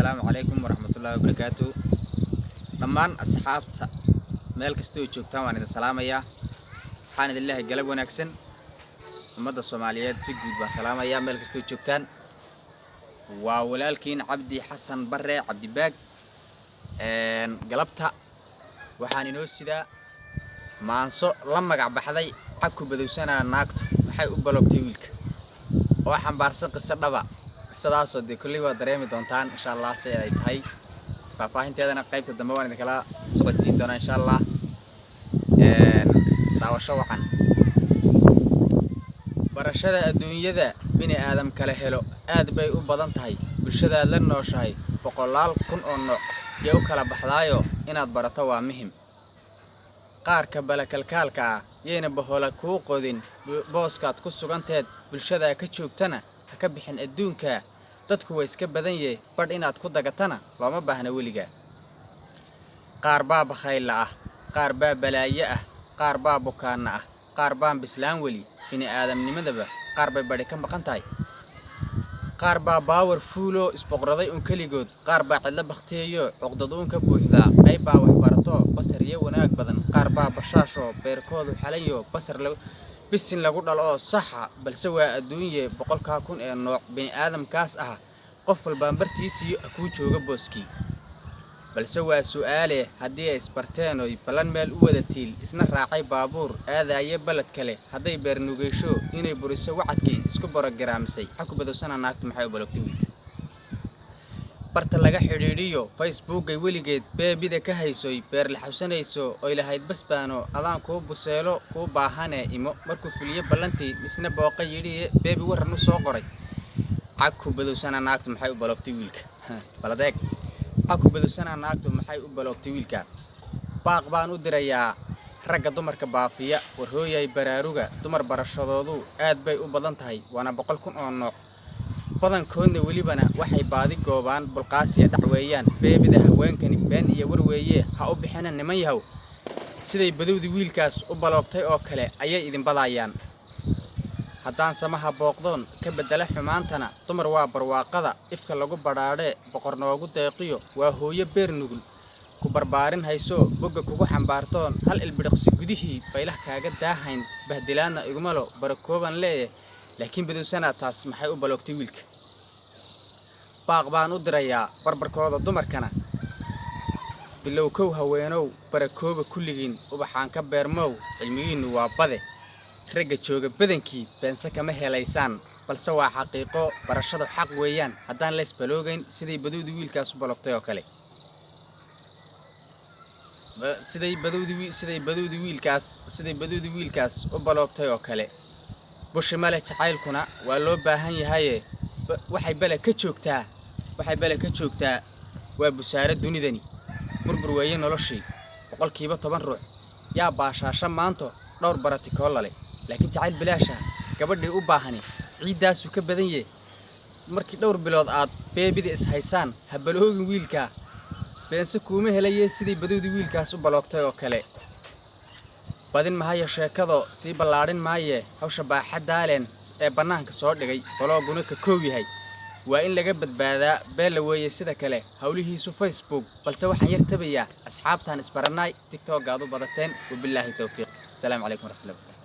Assalaamu calaykum waraxmatullaahi wabarakaatu. Dhammaan asxaabta meel kasta oo joogtaan waan idin salaamayaa. Waxaan idin leeyahay galab wanaagsan. Ummadda Soomaaliyeed si guud baan salaamayaa meel kasta oo joogtaan. Waa walaalkiin Cabdi Xasan Bare Cabdibaag. Galabta waxaan inoo sidaa maanso la magac baxday "Cabku Badowsanaa Naagtu Maxay U Baloogtay Wiilka", oo xambaarsan qiso dhaba. Qisadaasoo dee kolley waad dareemi doontaan, insha Allah, si ay tahay. Faahfaahinteedana qaybta dambe waan idinkala socodsiin doonaa, insha Allah. Daawasho wacan. Barashada adduunyada bini aadam kala helo aad bay u badan tahay. Bulshadaad la nooshahay boqolaal kun oo nooc yay u kala baxdaayo, inaad barato waa muhim. Qaarka balakalkaalka ah yayna bahola kuu qodin. Booskaad ku suganteed bulshadaa ka joogtana ha ka bixin. Adduunka dadku waa iska badan yahe, badh inaad ku dagatana looma baahna weligaa. Qaar baa bakhayla ah, qaar baa balaayo ah, qaar baa bukaanna ah, qaar baan bislaan weli bini aadamnimadaba, qaar bay badhi ka maqan tahay. Qaar baa baawar fuuloo isboqraday un keligood, qaar baa cidlo bakhtiyeeyo cuqdad uun ka buuxdaa. Qayb baa waxbarato basar iyo wanaag badan, qaar baa bashaashoo beerkoodu xalanyo basar bisin lagu dhalo oo saxa. Balse waa adduunye, boqolkaa kun ee nooc bini aadamkaas ah qof walbaan bartiisiiyo kuu jooga booskii. Balse waa su'aale, haddii ay isbarteen oy ballan meel u wada tiil, isna raacay baabuur aadaaye baled kale, hadday beernugeysho inay buriso wacadkii isku borogaraamisay, xaku badowsana naagtu maxay u balogtay wiilka? Barta laga xidhiidhiyo Facebookay weligeed beebida ka haysoy beer la xawsanayso oy lahayd basbaano adaan kuu buseelo kuu baahane imo. Markuu fuliyo ballantii, misna booqa yidhiye beebi warran u soo qoray, "Cagku badowsana naagtu maxay u balogtay wiilka?" Baladeeg, "Cagku badowsana naagtu maxay u balogtay wiilka?" Baaq baan u dirayaa ragga dumarka baafiya. War hooyay, baraaruga. Dumar barashadoodu aad bay u badan tahay, waana 100,000 oo nooc. Badankoodna welibana waxay baadi goobaan bulqaasiya dhac weeyaan. Beebida haweenkani been iyo war weeye, ha u bixina niman yahow. Siday badowdii wiilkaas u baloogtay oo kale ayay idin badayaan. Haddaan samaha booqdoon ka beddela xumaantana, dumar waa barwaaqada ifka lagu badhaadhee boqor noogu deeqiyo. Waa hooyo beer nugul ku barbaarin hayso, bogga kugu xambaartoon hal ilbidhiqsi gudihii baylah kaaga daahayn. Bahdilaadna igumalo barakooban leeye, laakiin badowsanaa taas maxay u baloogtay wiilka? Baaq baan u dirayaa barbarkooda dumarkana. Bilow kow haweenow, barakooba kulligiin. Ubaxaan ka beermow, cilmigiinnu waa bade. Ragga jooga badankii beense kama helaysaan, balse waa xaqiiqo, barashadu xaq weeyaan haddaan la isbaloogayn siday badowdii wiilkaas u balogtay oo kale. Siday badowdii wiilkaas u baloogtay oo kale. Bushi male jacaylkuna waa loo baahan yahaye. Waxay bale ka joogtaa waa busaaro. Dunidani burbur weeye noloshii. 10% ruux yaa baashaasha maanto dhowr baratikool leh, laakiin jacayl bilaasha gabadhii u baahani ciiddaasuu ka badan yahe. Markii dhowr bilood aad beebida is haysaan, ha baloogin wiilka, beense kuuma helaye siday badowdii wiilkaas u baloogtay oo kale. Badin mahayo sheekado, sii ballaadhin maaye. Hawsha baaxaddaalen ee bannaanka soo dhigay balooguna ka koow yahay waa in laga badbaadaa. Beella weeye sida kale howlihiisu Facebook. Balse waxaan yar tabayaa asxaabtaan isbaranaay TikTok aad u badateen. Wabilaahi towfiiq. Asalaamu calaykum waraxmatullahi wabarakatu.